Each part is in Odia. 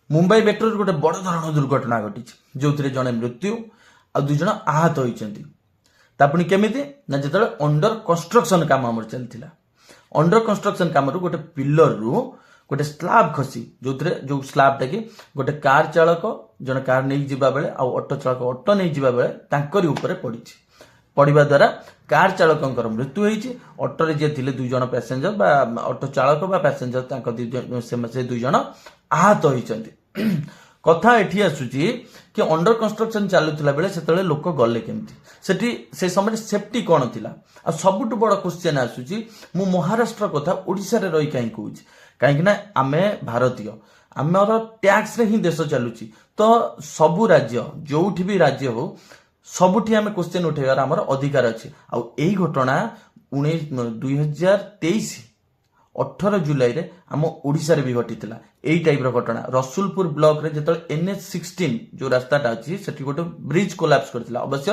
ମୁମ୍ବାଇ ମେଟ୍ରୋରେ ଗୋଟେ ବଡ଼ ଧରଣର ଦୁର୍ଘଟଣା ଘଟିଛି, ଯେଉଁଥିରେ ଜଣେ ମୃତ୍ୟୁ ଆଉ 2 ଜଣ ଆହତ ହୋଇଛନ୍ତି। ତା ପୁଣି କେମିତି ନା ଯେତେବେଳେ ଅଣ୍ଡର କନଷ୍ଟ୍ରକ୍ସନ କାମ ଆମର ଚାଲିଥିଲା, ଅଣ୍ଡର କନଷ୍ଟ୍ରକ୍ସନ କାମରୁ ଗୋଟେ ପିଲରରୁ ଗୋଟେ ସ୍ଲାବ୍ ଖସି, ଯେଉଁଥିରେ ଯେଉଁ ସ୍ଲାବଟା କି ଗୋଟେ କାର ଚାଳକ ଜଣେ କାର ନେଇକି ଯିବା ବେଳେ ଆଉ ଅଟୋ ଚାଳକ ଅଟୋ ନେଇ ଯିବା ବେଳେ ତାଙ୍କରି ଉପରେ ପଡ଼ିଛି। ପଡ଼ିବା ଦ୍ୱାରା କାର ଚାଳକଙ୍କର ମୃତ୍ୟୁ ହେଇଛି। ଅଟୋରେ ଯିଏ ଥିଲେ 2 ଜଣ ପ୍ୟାସେଞ୍ଜର ବା ଅଟୋ ଚାଳକ ବା ପ୍ୟାସେଞ୍ଜର, ତାଙ୍କ 2 ଜଣ, ସେ 2 ଜଣ ଆହତ ହେଇଛନ୍ତି। କଥା ଏଠି ଆସୁଛି କି ଅଣ୍ଡର କନଷ୍ଟ୍ରକ୍ସନ ଚାଲୁଥିଲା ବେଳେ ସେତେବେଳେ ଲୋକ ଗଲେ କେମିତି ସେଠି? ସେ ସମୟରେ ସେଫ୍ଟି କ'ଣ ଥିଲା? ଆଉ ସବୁଠୁ ବଡ଼ କ୍ୱେଶ୍ଚେନ୍ ଆସୁଛି, ମୁଁ ମହାରାଷ୍ଟ୍ର କଥା ଓଡ଼ିଶାରେ ରହି କାହିଁ କହୁଛି? କାହିଁକି ନା ଆମେ ଭାରତୀୟ, ଆମର ଟ୍ୟାକ୍ସରେ ହିଁ ଦେଶ ଚାଲୁଛି। ତ ସବୁ ରାଜ୍ୟ, ଯୋଉଠି ବି ରାଜ୍ୟ ହଉ, ସବୁଠି ଆମେ କ୍ୱେଶ୍ଚେନ୍ ଉଠେଇବାର ଆମର ଅଧିକାର ଅଛି। ଆଉ ଏଇ ଘଟଣା 2023 18 ଜୁଲାଇରେ ଆମ ଓଡ଼ିଶାରେ ବି ଘଟିଥିଲା ଏଇ ଟାଇପର ଘଟଣା। ରସୁଲପୁର ବ୍ଲକରେ ଯେତେବେଳେ NH 16 ଯୋଉ ରାସ୍ତାଟା ଅଛି, ସେଠି ଗୋଟେ ବ୍ରିଜ କୋଲାପ୍ସ କରିଥିଲା। ଅବଶ୍ୟ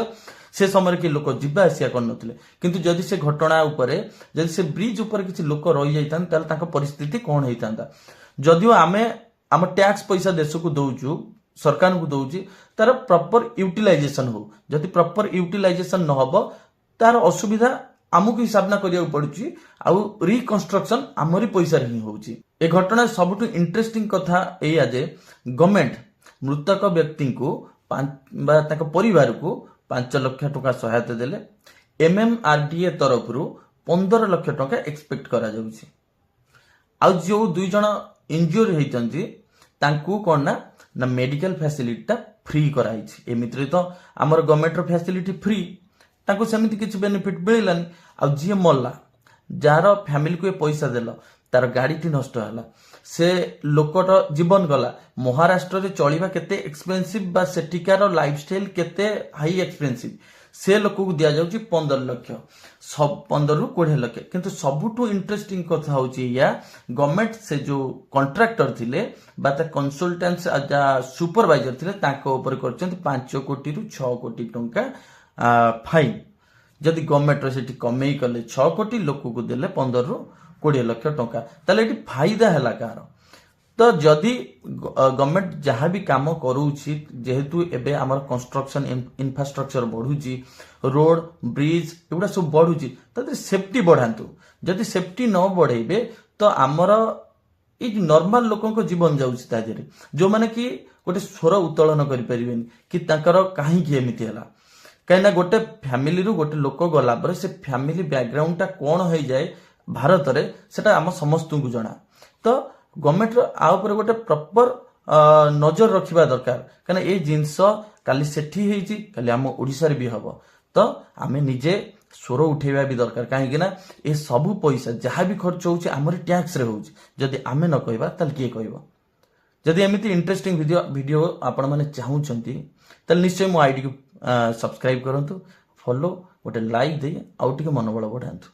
ସେ ସମୟରେ କି ଲୋକ ଯିବା ଆସିବା କରିନଥିଲେ, କିନ୍ତୁ ଯଦି ସେ ଘଟଣା ଉପରେ, ଯଦି ସେ ବ୍ରିଜ ଉପରେ କିଛି ଲୋକ ରହିଯାଇଥାନ୍ତେ, ତାହେଲେ ତାଙ୍କ ପରିସ୍ଥିତି କ'ଣ ହେଇଥାନ୍ତା? ଯଦିଓ ଆମେ ଆମ ଟ୍ୟାକ୍ସ ପଇସା ଦେଶକୁ ଦଉଛୁ, ସରକାରଙ୍କୁ ଦଉଛି, ତାର ପ୍ରପର ୟୁଟିଲାଇଜେସନ ହଉ। ଯଦି ପ୍ରପର ୟୁଟିଲାଇଜେସନ ନ ହବ, ତାର ଅସୁବିଧା ଆମକୁ ହିଁ ସାମ୍ନା କରିବାକୁ ପଡୁଛି ଆଉ ରିକନଷ୍ଟ୍ରକ୍ସନ ଆମରି ପଇସାରେ ହିଁ ହଉଛି। ଏ ଘଟଣା ସବୁଠୁ ଇଣ୍ଟରେଷ୍ଟିଂ କଥା ଏଇଆ ଯେ ଗଭର୍ଣ୍ଣମେଣ୍ଟ ମୃତକ ବ୍ୟକ୍ତିଙ୍କୁ ବା ତାଙ୍କ ପରିବାରକୁ 5 ଲକ୍ଷ ଟଙ୍କା ସହାୟତା ଦେଲେ। ଏମ୍ଏମ୍ଆରଡିଏ ତରଫରୁ 15 ଲକ୍ଷ ଟଙ୍କା ଏକ୍ସପେକ୍ଟ କରାଯାଉଛି। ଆଉ ଯୋଉ 2 ଜଣ ଇଞ୍ଜୁର ହେଇଛନ୍ତି, ତାଙ୍କୁ କ'ଣ ନା ନା ମେଡିକାଲ ଫ୍ୟାସିଲିଟିଟା ଫ୍ରି କରାହେଇଛି। ଏମିତିରେ ତ ଆମର ଗଭର୍ଣ୍ଣମେଣ୍ଟର ଫ୍ୟାସିଲିଟି ଫ୍ରି, ତାଙ୍କୁ ସେମିତି କିଛି ବେନିଫିଟ ମିଳିଲାନି। ଆଉ ଯିଏ ମଲା, ଯାହାର ଫ୍ୟାମିଲିକୁ ଏ ପଇସା ଦେଲ, ତାର ଗାଡ଼ିଟି ନଷ୍ଟ ହେଲା, ସେ ଲୋକର ଜୀବନ ଗଲା। ମହାରାଷ୍ଟ୍ରରେ ଚଳିବା କେତେ ଏକ୍ସପେନ୍ସିଭ ବା ସେଠିକାର ଲାଇଫଷ୍ଟାଇଲ କେତେ ହାଇ ଏକ୍ସପେନ୍ସିଭ, ସେ ଲୋକକୁ ଦିଆଯାଉଛି 15 ଲକ୍ଷ, 15ରୁ 20 ଲକ୍ଷ। କିନ୍ତୁ ସବୁଠୁ ଇଣ୍ଟରେଷ୍ଟିଂ କଥା ହଉଛି ଏଇଆ, ଗଭର୍ଣ୍ଣମେଣ୍ଟ ସେ ଯୋଉ କଣ୍ଟ୍ରାକ୍ଟର ଥିଲେ ବା ତା କନସଲଟାନ୍ସ ଯାହା ସୁପରଭାଇଜର ଥିଲେ, ତାଙ୍କ ଉପରେ କରିଛନ୍ତି 5 କୋଟିରୁ 6 କୋଟି ଟଙ୍କା ଫାଇନ୍। ଯଦି ଗଭର୍ଣ୍ଣମେଣ୍ଟର ସେଠି କମେଇ କଲେ 6 କୋଟି, ଲୋକକୁ ଦେଲେ 15ରୁ 20 ଲକ୍ଷ ଟଙ୍କା, ତାହେଲେ ଏଠି ଫାଇଦା ହେଲା କାହାର? ତ ଯଦି ଗଭର୍ଣ୍ଣମେଣ୍ଟ ଯାହା ବି କାମ କରୁଛି, ଯେହେତୁ ଏବେ ଆମର କନଷ୍ଟ୍ରକ୍ସନ ଇନଫ୍ରାଷ୍ଟ୍ରକ୍ଚର ବଢୁଛି, ରୋଡ ବ୍ରିଜ ଏଗୁଡ଼ା ସବୁ ବଢୁଛି, ତା ଦେହରେ ସେଫ୍ଟି ବଢାନ୍ତୁ। ଯଦି ସେଫ୍ଟି ନ ବଢେଇବେ, ତ ଆମର ଏଇ ନର୍ମାଲ ଲୋକଙ୍କ ଜୀବନ ଯାଉଛି ତା ଦେହରେ, ଯୋଉମାନେ କି ଗୋଟେ ସ୍ୱର ଉତ୍ତୋଳନ କରିପାରିବେନି କି ତାଙ୍କର କାହିଁକି ଏମିତି ହେଲା। କାହିଁକିନା ଗୋଟେ ଫ୍ୟାମିଲିରୁ ଗୋଟେ ଲୋକ ଗଲା ପରେ ସେ ଫ୍ୟାମିଲି ବ୍ୟାକଗ୍ରାଉଣ୍ଡଟା କ'ଣ ହେଇଯାଏ ଭାରତରେ, ସେଟା ଆମ ସମସ୍ତଙ୍କୁ ଜଣା। ତ ଗଭର୍ଣ୍ଣମେଣ୍ଟର ଆ ଉପରେ ଗୋଟେ ପ୍ରପର ନଜର ରଖିବା ଦରକାର, କାହିଁକିନା ଏଇ ଜିନିଷ କାଲି ସେଠି ହେଇଛି, କାଲି ଆମ ଓଡ଼ିଶାରେ ବି ହବ। ତ ଆମେ ନିଜେ ସ୍ୱର ଉଠେଇବା ବି ଦରକାର, କାହିଁକି ନା ଏ ସବୁ ପଇସା ଯାହା ବି ଖର୍ଚ୍ଚ ହଉଛି, ଆମରି ଟ୍ୟାକ୍ସରେ ହଉଛି। ଯଦି ଆମେ ନ କହିବା, ତାହେଲେ କିଏ କହିବ? ଯଦି ଏମିତି ଇଣ୍ଟରେଷ୍ଟିଂ ଭିଡ଼ିଓ ଆପଣମାନେ ଚାହୁଁଛନ୍ତି, ତାହେଲେ ନିଶ୍ଚୟ ମୋ ଆଇଡ଼ିକୁ ସବସ୍କ୍ରାଇବ କରନ୍ତୁ, ଫଲୋ, ଗୋଟେ ଲାଇକ୍ ଦେଇ ଆଉ ଟିକେ ମନୋବଳ ବଢ଼ାନ୍ତୁ।